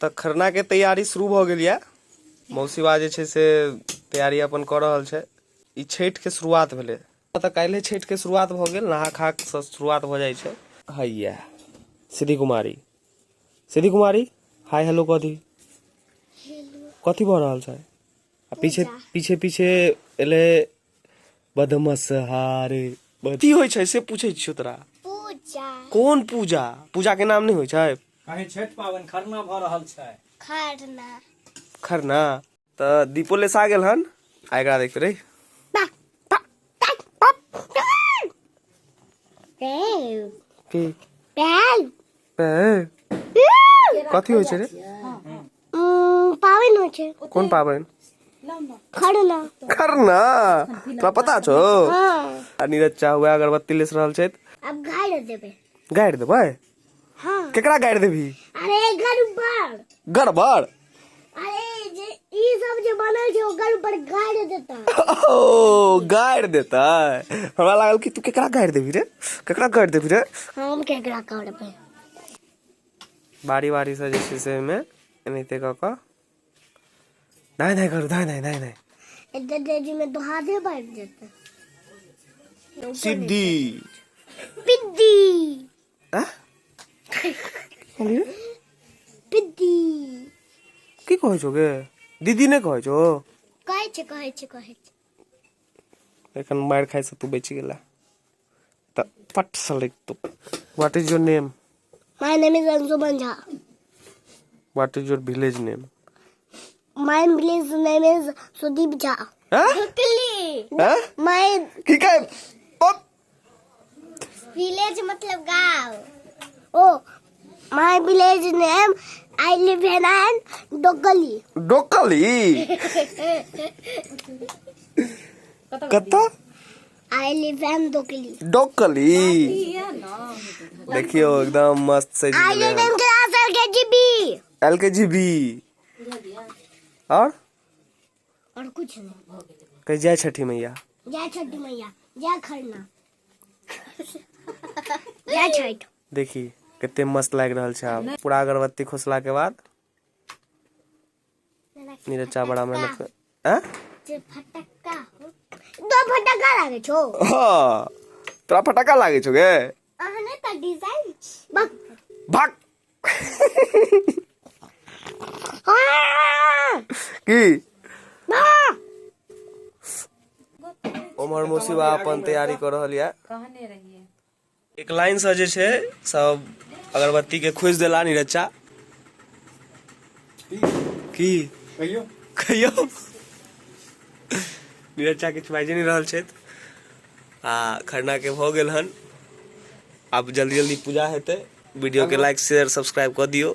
तऽ खरनाके तैयारी शुरू भऽ गेल यऽ। मौसीबा जे छै से तैयारी अपन कऽ रहल छै। ई छठिके शुरुआत भेलै तऽ काल्हि छठिके शुरुआत भऽ गेल, नहा खा सँ शुरुआत भऽ जाइ छै। हैया सिद्धि कुमारी, सिद्धि कुमारी हाय हेलो कथी कथी भऽ रहल छै? आ पीछे पीछे पीछे एलै बदमस हारे। की होइ छै से पूछै छियौ तोरा। पूजा। कोन पूजा? पूजा के नाम नहि होइ छै। कहीं छठि पाबनि खरना भऽ रहल छै। खरना। खरना तऽ दीपो लेसा गेल हन। आ एकरा देख रे। की कथी होइ छै रे? पाबनि होइ छै। कोन पाबनि? खरना। खरना तोरा पता छौ? आ नीरज चा हुए अगरबत्ती लेस रहल छथि। आब गाड़ि देबै। गाड़ि देबै? हाँ। केकरा गाड़ि देबही? अरे गड़बड़। गड़बड़? अरे जे ई सब जे बनल छै ओ गड़बड़ गाड़ि देता। ओ गाड़ि देतै। हमरा लागल कि तू केकरा गाड़ि देबही रे, केकरा गाड़ि देबही रे। हम केकरा करबै? बारी बारी से जे छै से ओहिमे एनाहिते कऽ कऽ धाय धाय करू, धाय धाय धाय धाय। एते तेजी में तो हाथे बढ़ जेतै। सिद्धि पिद्दी। आँ? पिद्दी। की कहै छौ गे? दीदी नहि कहै छौ? कहै छै, कहै छै, कहै छै। एखन मारि खाइ से तू बचि गेला तऽ पट से लागि तू। What is your name? My name is Anshuman Jha. What is your village name? My village name is Sudeep Jha. हाँ? ढुकली। हाँ? माय की कहे? विलेज मतलब गांव। ओ my village name I live in an Dokali. Dokali? कतऽ? I live in Dokali. Dokali. देखियो एकदम मस्त से। I live in class L K G B. L K G B. और कुछ नहीं। कही जय छठी मैया। जय छठी मैया, जय खरना, जय छठ। देखी कते मस्त लागि रहल छै। आब पूरा अगरबत्ती खोसला के बाद नीरज चा बड़ा मेहनत कर। हैं? जे फटक्का हो। दो फटक्का लागे छो। हाँ, तोरा फटक्का लागे छो गे? अहने त डिजाइन बक भाग। की उम्हर मौसीबा अपन तैयारी कर रहल ये। कहने रहिए। एक लाइन से जे छै सब अगरबत्ती के खोजि देला नीरज चा। की कहियो कहियो नीरज चा किछु बाजि नहि रहल छथि। आ खरना के भऽ गेल हन, आब जल्दी जल्दी पूजा हेतै। वीडियो के लाइक शेयर सब्सक्राइब कऽ दियौ।